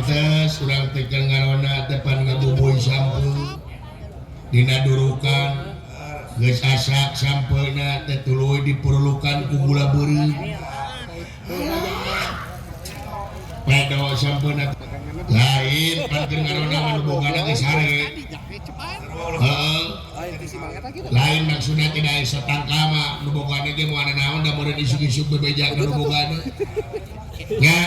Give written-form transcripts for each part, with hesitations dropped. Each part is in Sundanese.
Pantes urang teh keur ngarona teh pan ngabubuy sampeu dina durukan geus asak sampeuna teh tuluy diperlukan ku gula beureum. Pedo sampeuna lain pan keur ngarona mah nu bogana geus sare. Heeh. Lain maksudna tidak aya satangka mah nu bogana ge moal naon da meureun isuk-isuk bebeja ka nu bogana. Nya.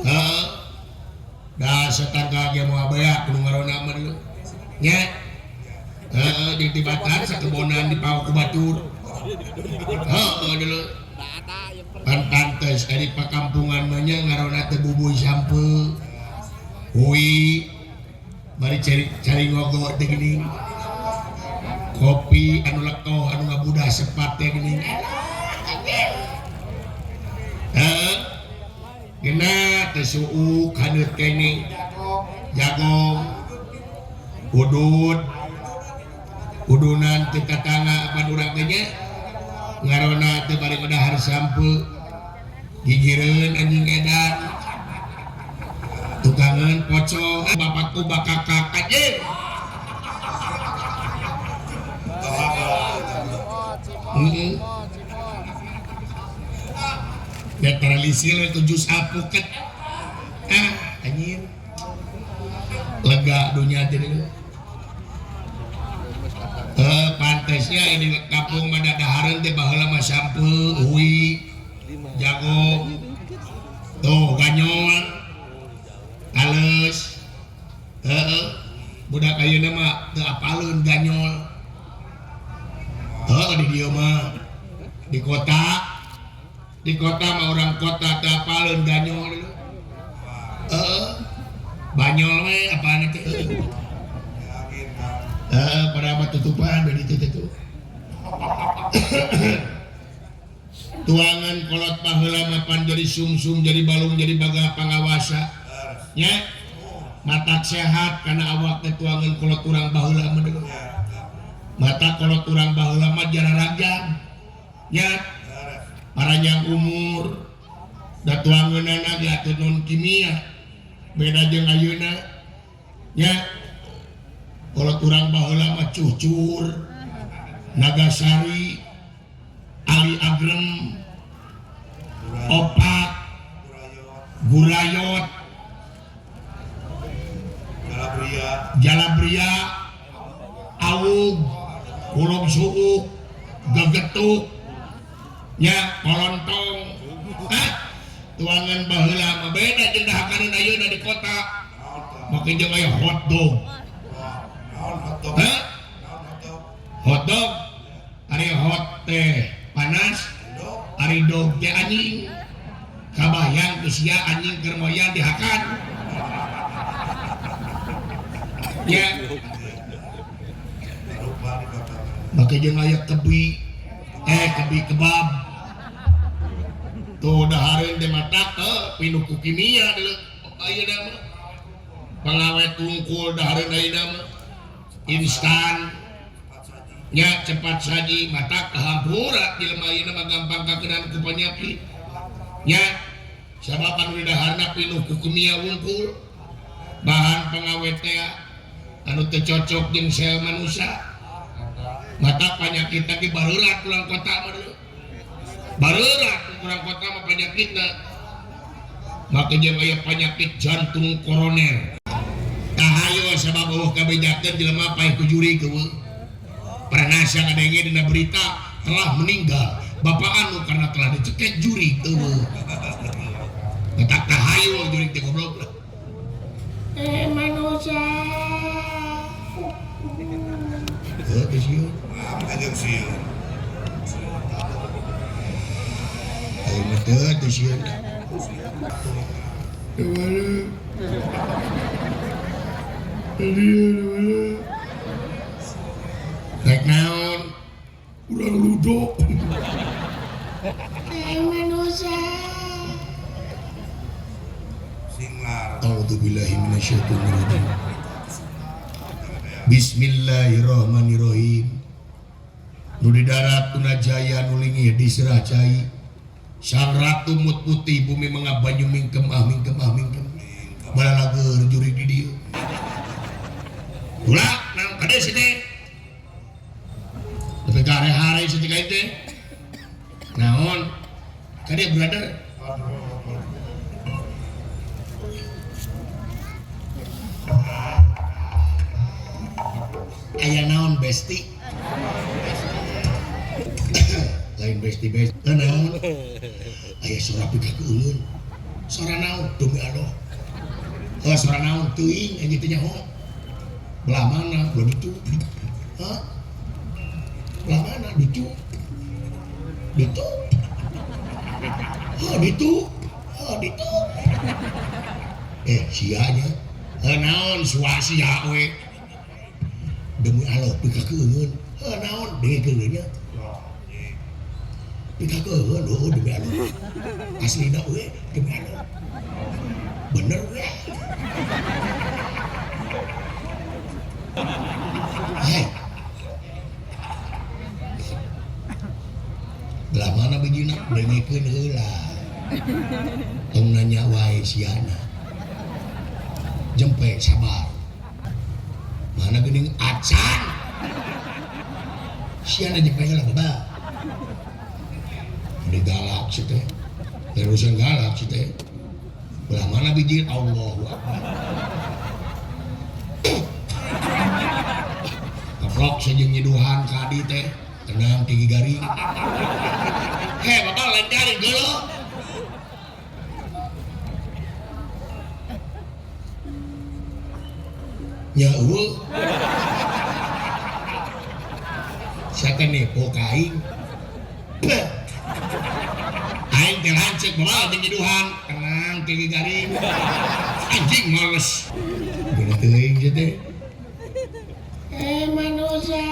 Heeh. Da satangka ge moal beak nu ngarona mah dulu. Nya. Heeh, jeung tibatan sakebonan dipaok ku batur. Heeh dulu. Pan pantes ari pakampungan mah nya ngarona teh bubuy sampeu. Hui bari cari ngogo teh geuning. Kopi anu lekoh anu ngabudah sepat teh geuning. Heeh. Geuna teh suuk haneut keneh. Jagong. Udud. Udunan teh tatangga apan urang teh nya. Ngarona teh bari dahar sampeu. Gigireun anjing edan. Tukangan pocong bapakku bakakak anjing. Heeh. Netralisir itu jus alpukat. Ah, anjir. Lega dunia jadi. Pantesnya ini kampung mah dadahareun teh baheula mah sampeu, hui, jago, tuh ganyol, halus. Heeh. Budak ayeuna mah teu apaleun ganyol. Heuh di dieu mah di kota. Di kota mah orang kota teu apaleun ganyol. Heeh. Banyol we apaan teh? Heeh, pada mah tutupan we ditu teh tuh. Tuangan kolot baheula mah pan jadi sumsum, jadi balung, jadi baga pangawasa. Nya matak sehat kana awak teh tuangan kolot urang baheula mah deui. Mata kolot urang baheula mah jararagjag. Nya paranjang umur da tuangeunana ge atuh non kimia. Beda jeung ayeuna. Nya kolot urang baheula mah cucur, Nagasari, Ali Agrem, Opak, Gurayot, Jalabria, Awug, Kulub Suuk, Gegetuk, nya Kolontong. Ah, tuangan baheula mah beda jeung dahakaneun ayeuna di kota. Make jeung aya hotdog. Hah? Hotdog, ari hot teh panas, ari dog teh anjing. Kabayang ku sia anjing keur moyan dihakan. Ya. Make jeung aya kebi, kebi kebab. Tuh dahareun teh matak pinuh ku kimia deuleu ayeuna mah. Pangawet tungkul dahareun ayeuna mah. Instan. Nya cepat saji matak kahampura jelema ayeuna mah gampang kakeunaan ku panyakit. Nya sabab anu didaharna pinuh ku kimia wungkul. Bahan pangawet teh anu teu cocok jeung sel manusia. Mata panyakit lagi barurat pulang kota mah dulu. Barurat pulang kota mah panyakitna. Maka jeung aya penyakit jantung koroner. Tahayo sabab eueuh kabejakeun jelema paeh ku juri eueuh. Pernah sia ngadenge dina berita telah meninggal bapak anu karena telah dicekek juri eueuh. Matak tahayo juri teh goblok lah. Manusia. Heuh teh sieun. Anjing sieun. Aing mah teu teh sieun. Rek naon? Urang ludok. Manusia. Singlar. A'udzubillahi minasyaitonirrajim. Bismillahirrahmanirrahim. Nu di darat Tunajaya nu lingih diserah cai. Sang Ratu Mut Putih bumi mangga banyu mingkem ah mingkem ah mingkem. Aya naon besti? Lain besti besti. Naon? Aya suara pika keungeun. Suara naon? Demi Allah. Oh, suara naon teuing anjing teh nyaho. Belah mana? Belah ditu. Hah? Belah mana? Ditu. Ditu. Oh, ditu. Oh, ditu. Sia nya. Naon suasia we. Demi Allah pika keungeun. Heuh naon dengekeun nya. Pika keungeun heuh demi Allah. Aslina we demi Allah. Bener we. Hai. Belah mana bijina dengekeun heula. Tong nanya wae siana. Jempe sabar. Mana geuning acan. Siana jempe heula baba. Udah galak sih teh. Terusan galak sih teh. Belah mana biji Allahu Akbar. Kaplok sejeung nyiduhan ka adi teh. Tenang tinggi garing. Heh bapak lain garing geuleuh. Nya eueuh. Sia teh nipu ka aing. Beuh. Aing teh lanceuk bawa jeung nyiduhan. Tenang tinggi garing. Anjing males. Geuna teuing sia teh. Manusia.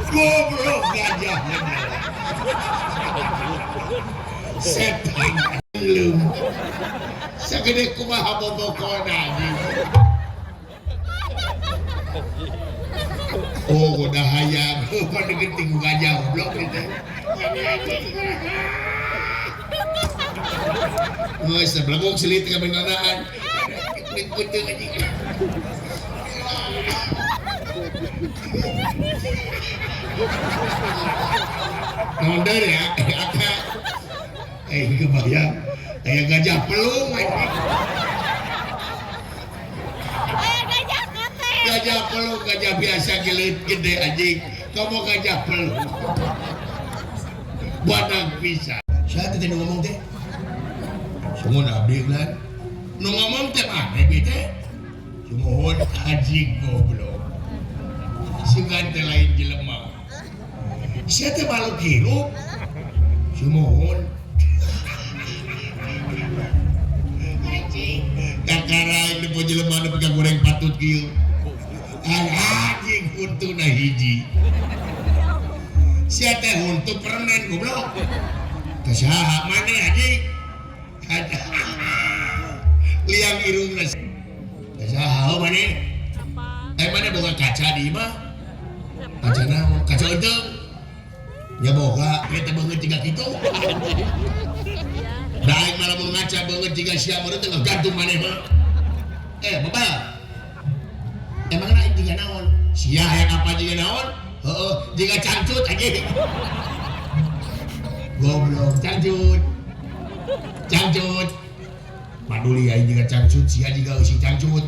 Goblok gajah. Setan belum. Sagede kumaha bobokona anjing. Oh, udah hayang. Pada genting gajah goblok gitu. Geus sebelum selit ka benanaan. Kucing anjing. Naon deui ya? Aka. Kebayang. Aya gajah pelung anjing. Aya gajah kate. Gajah pelung, gajah biasa geuleut gede anjing. Kamu gajah pelung. Badak bisa. Saya teh nu ngomong teh. Sumuhun abdi kan. Nu ngomong teh mah abi teh. Sumuhun anjing goblok. Sugan teh lain jelema. Sia teh makhluk hirup. Sumuhun. Anjing. Kakara ini po jelema nu pegang goreng patut kieu. Anjing huntuna hiji. Sia teh huntu permen goblok. Teh saha maneh anjing? Liang irungna. Teh saha maneh? Maneh boga kaca di imah? Kaca naon? Kaca euteung. Nya boga, eta beungeut jiga kitu. Da aing mah lamun ngaca beungeut jiga sia meureun teh ngagantung maneh mah. Bebal. Emang aing jiga naon? Sia hayang apa jiga naon? Heeh, jiga cangcut anjing. Goblok, cangcut. Cangcut. Paduli aing jiga cangcut, sia jiga eusi cangcut.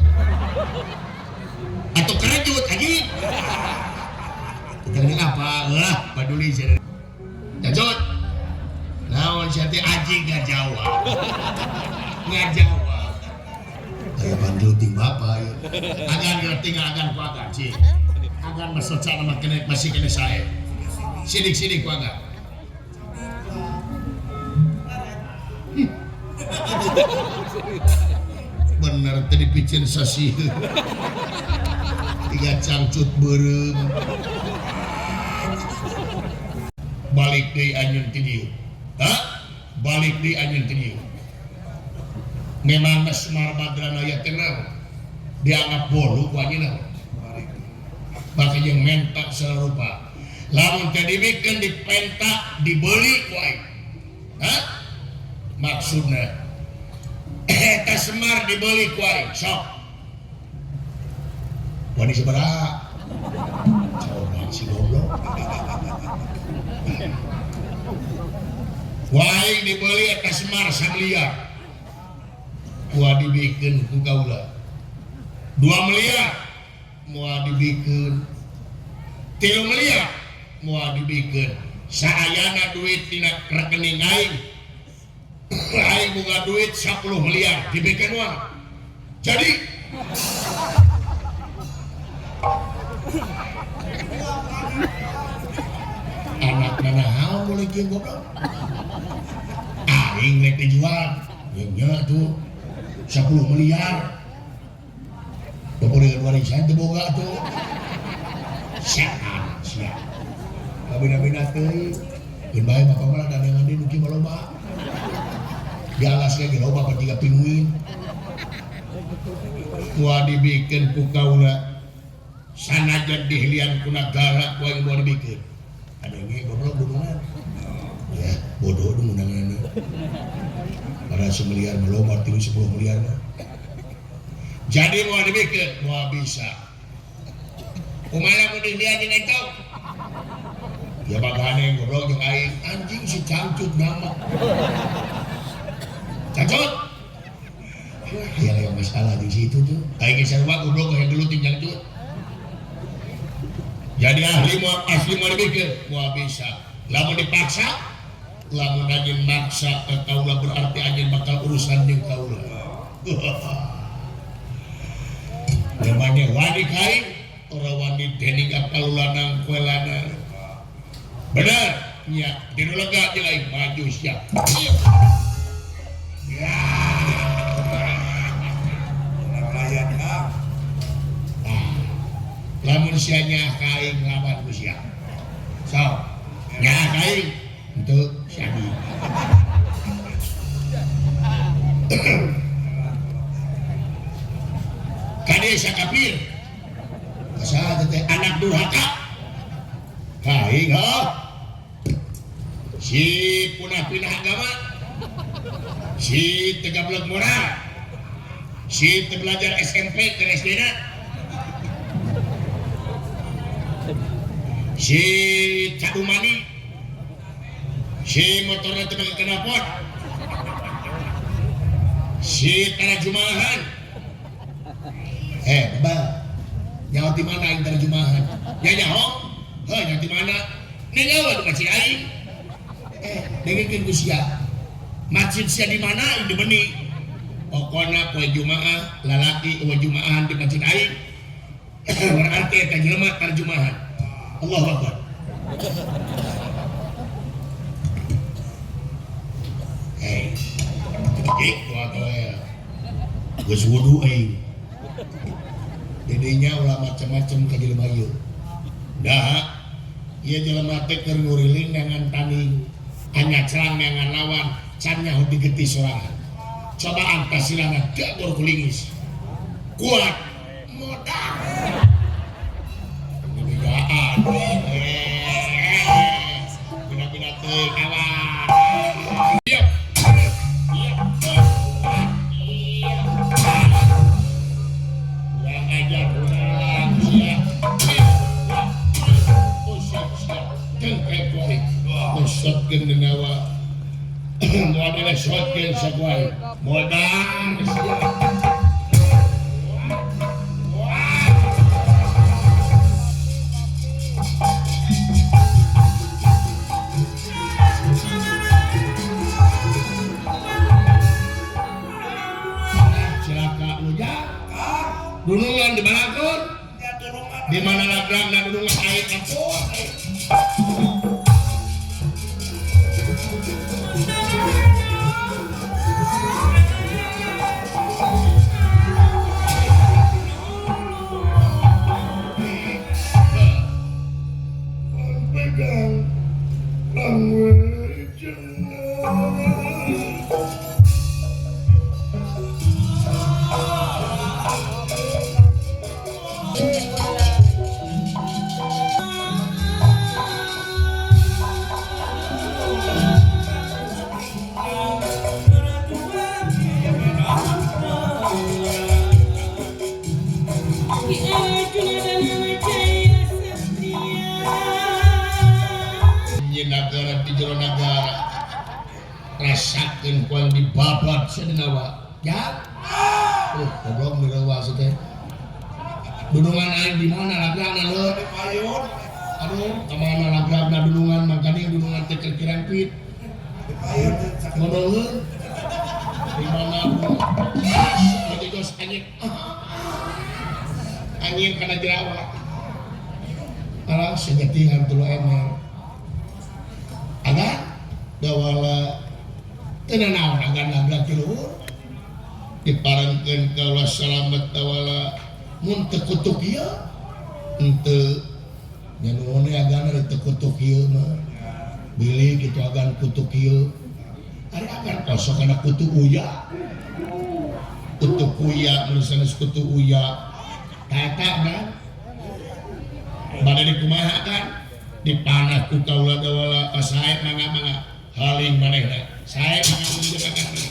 Atau kerecut anjing. Kita ini apa? Lah, paduli sia. Cangcut. Naon sia teh anjing ngajawab. Ngajawab. Aya bandul ting bapa ieu. Agan ngerti agan ku agan cing. Agan masocana mah kene masih kene sae. Sidik-sidik ku agan. Bener teh dipicen sasih. Tiga cangcut beureum. Balik deui anjeun ti dieu. Hah? Balik deui anjeun ti dieu. Memang Semar Badranaya teh naon? Dianggap bolu ku anjeunna. Baka jeung menta sarupa. Lamun teh dibikeun dipenta dibeli ku aing. Hah? Maksudna eta Semar dibeli ku aing. Sok. Wani sabaraha? Coba si goblok. Waing dibeli eta Semar samiliar. Moal dibikeun ku kaula. 2 miliar moal dibikeun. 3 miliar moal dibikeun. Saayana duit tina rekening aing. Aing boga duit 10 miliar dibikeun moal. Jadi anak nanaon boleh kieu goblok. Aing rek dijual. Nya tuh 10 miliar. Pokoknya warisan teu boga tuh. Siap, siap. Kabina-bina teuing. Keun bae bapak mah dagangan deui nu kieu mah loba. Di alas ge loba apa tiga pinguin. Moal dibikeun ku kaula. Sanajan dihilian ku nagara ku aing moal dibikeun. Adenge goblok gunungan. Ya, bodoh dunungan. Pada semiliar mah loba tilu 10 miliar mah. Jadi moal dibikeun, moal bisa. Kumaha mun dihilian jeung entong? Ya bagane goblok jeung aing, anjing si cangcut nama. Cangcut. Wah, aya masalah di situ tuh. Aing geus sarua goblok hayang gelut jeung cangcut. Jadi ahli moal asli moal dibikeun, moal bisa. Lamun dipaksa, lamun anjeun maksa ka kaula berarti anjeun bakal urusan jeung kaula. Namanya wani kain, ora wani dening kalulanang kowe lanang. Bener, nya dinu lega jeung aing maju siap. Ya. Layan Kang. Nah, lamun sia nya kaing lawan ku sia. So, nya kaing untuk syadi. Kade sakapir. Saha teh anak durhaka. Kaing ha. Si punah pindah agama. Si tegablek moral. Si teu belajar SMP ke SD na. Si cadumani. Si motorna teu make knalpot. Si tarajumahan. Bebal. Nyawa di mana aing terjemahan? Ya nyaho. Heuh, nyawa di mana? Nih nyawa di masjid aing. Dengekeun ku sia. Masjid sia di mana aing dibeni. Pokona poe Jumaah lalaki poe Jumaahan di masjid aing. Berarti eta jelema terjemahan. Allahu Akbar. Hei. Gitu atuh ya. Geus wudu aing. Dedinya ulah macem-macem ka jelema ieu. Dah, ieu jelema teh keur nguriling neangan tanding, anyacrang neangan lawan, can nyaho digetih sorangan. Coba angka silana gabor kulingis. Kuat modal. Bejaan. Bina-bina teuing awas. Siap. Shotgun denawa model shotgun saguai modal siap. Cilaka lu ja dunungan di balakon di mana lagrang dan dunungan air ampun. Nagara di jero nagara. Rasakeun ku aing dibabat sadenawa. Ya. Goblok mirewa teh. Dunungan aing di mana lagragna leuh? Di payun. Aduh, ka mana lagragna dunungan mangkaning dunungan teh keur kirangpit. Di payun. Ngodoheun. Di mana geus anjing. Angin kana jerawat. Alah segetihan 3 ember. Agan dawala teu nanaon agan lagrag ti luhur. Diparengkeun ka Allah salamet dawala mun teu kutuk ieu henteu nya nuhun we agana teu kutuk ieu mah. Bilih kitu agan kutuk ieu. Ari agan osok kana kutu uya. Kutu kuya mun sanes kutu uya. Tata kan bade dikumaha kan dipanah ku kaula dawala pas sae mangga-mangga haling manehna sae mangga mangga.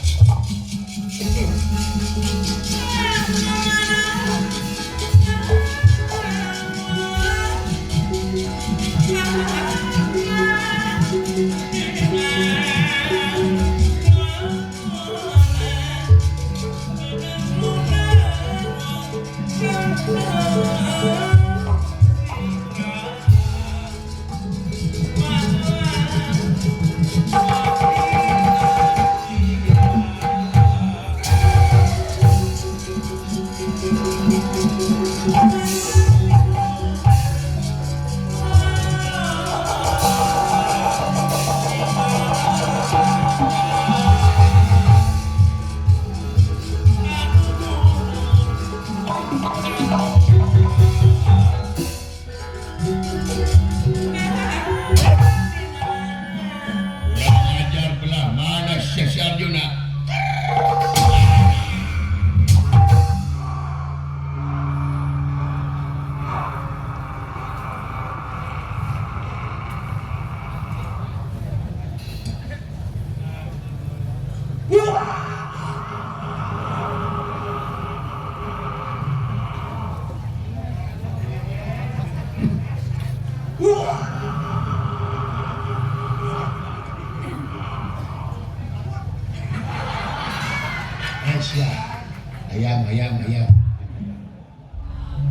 Ayam, ayam, ayam.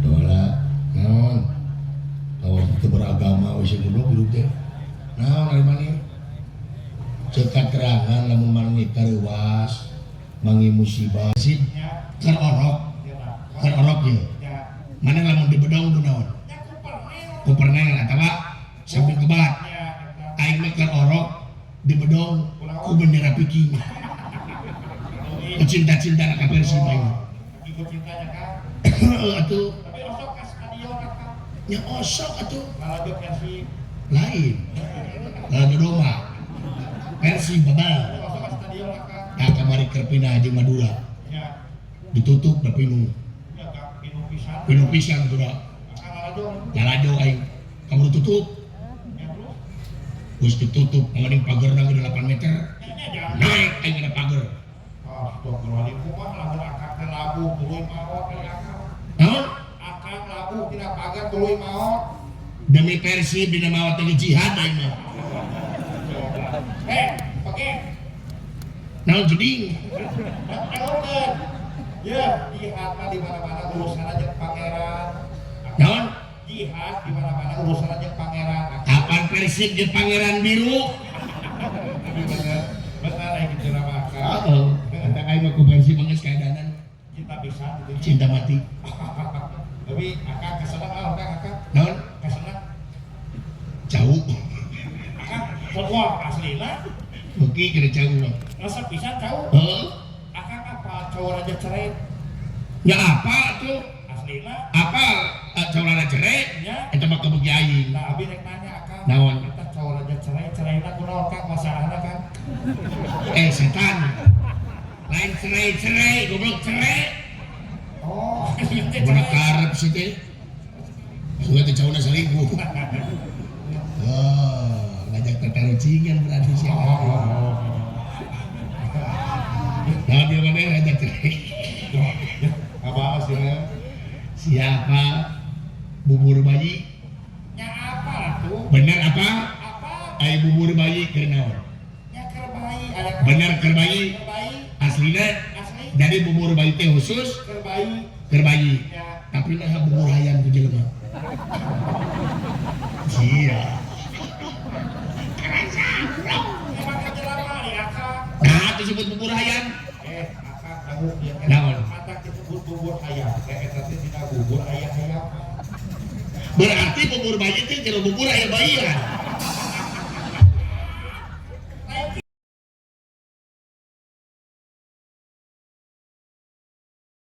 Dola, naon? Lawan itu beragama, wis goblok hidup teh. Naon ari maneh? Ceuk katerangan lamun maneh kareuwas, mangi musibah. Sip, keur orok. Keur orok ieu. Maneh lamun dibedong ku naon? Ku pernel atawa sabuk kebat. Aing mah keur orok dibedong ku bendera Viking. Cinta-cinta ka Persib aing. Ikut cintanya kan. Atuh. Tapi osok ka stadion kan. Nya osok atuh. Lalajo Persib. Lain. Lalajo domba. Persib babal. Osok ka stadion kan. Tah kamari keur pindah jeung Madura. Nya. Ditutup da pinuh. Nya ka pinuh pisan. Pinuh pisan Madura. Lalajo. Lalajo aing. Kamu tutup. Nya terus. Geus ditutup mending pagerna ge 8 meter. Naik aing kana pager. Astagfirullahaladzim, kumaha lamun akang teh labuh tuluy maot kali akang. Naon? Akang labuh tina pagar tuluy maot. Demi Persib dina maot teh jihad aing mah. Pake. Naon jeding? Naon? Ya, jihad mah di mana-mana urusan aja pangeran. Naon? Jihad di mana-mana urusan aja pangeran. Kapan Persib jeung Pangeran Biru? Tapi bener, bener aing kitu mah akang. Heeh. Eta aing mah ku Persib geus kaedanan. Cinta pisan gitu. Cinta mati. Tapi akang kesenang ah, akang akang. Naon? Kesenang. Jauh. Akang semua aslina. Beuki kira jauh mah. Resep pisan jauh. Heeh. Akang apa cowok raja cerai? Ya apa tuh? Aslina. Apa cowok raja cerai? Ya. Eta mah kabeuki aing. Nah, abi rek nanya akang. Naon? Eta cowok raja cerai, ceraina kunaon kang masalahna kang? Setan. Lain cerai-cerai, goblok cerai. Oh, ieu teh Mana cerai. karep sih teh? Sudah teh cowokna selingkuh. Oh, ngajak tatarucingan berarti sih. Oh. Nah, dia mana ngajak cerai? Apa sih ya? Siapa bubur bayi? Nya apa tuh? Bener apa? Apa? Ai bubur bayi keur naon? Nya keur bayi Aya Bener keur bayi. Keur bayi. Aslina. Asli. Jadi bubur bayi teh khusus keur bayi. Keur bayi. Ya. Tapi nah bubur hayam ku jelema. Iya. Emang keur jelema di akang. Nah, disebut bubur hayam. Eh, akang tahu ya. Naon? Mata disebut bubur hayam. Teh eta teh dina bubur aya hayam. Berarti bubur bayi teh jero bubur aya bayian.